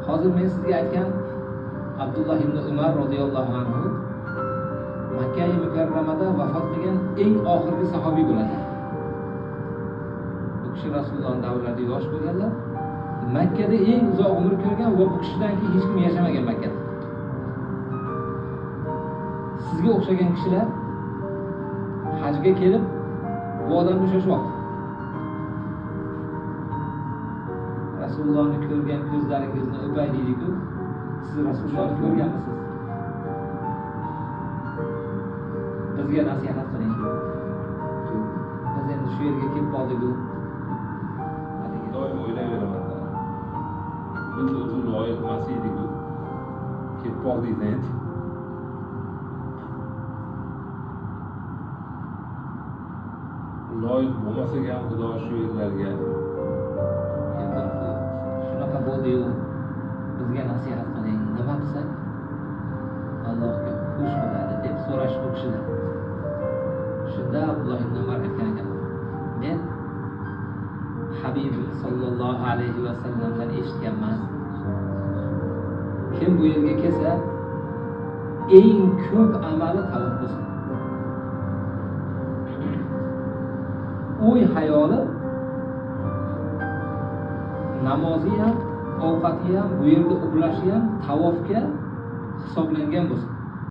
Hozir men sizga aytgan Abdulloh ibn Umar roziyallohu anhu Makka mukarramada vafot qilgan eng oxirgi sahobiy bo'ladi. Bu kishi Rasulullohning davrlarida yosh bo'lganlar. Makkada eng uzoq umr ko'rgan va bu kishidan keyin hech kim yashamagan Makkada. Sizga o'xshagan kishilar hajga kelib bu odamni ushlashmoqda. Rasulullohni ko'rgan ko'zlaringizni o'pay deydi-ku. Siz Rasulullohni ko'rganmisiz? Bizga nasihat qiling. Biz endi shu yerga kelib qoldik-ku. Doim o'ylayveraman. Biz o'zi loyiq emas edik-ku. Kelib qoldik endi. Loyiq bo'lmasak ham Xudo shu yerlarga keltirib qo'ydi. Shunaqa bo'ldi-yu, bizga nasihat qiling, nima qilsak Allohga xush bo'ladi deb so'rashdi u kishidan. Shunda Abdulloh ibn Umar aytgan ekan: men Habibim sallallohu alayhi va sallamdan eshitganman. Kim bu yerga kelsa, eng ko'p amali tavof bo'lsin. O'y hayoli namozi ham, ovqati ham, bu yerda uxlashi ham tavofga hisoblangan bo'lsin.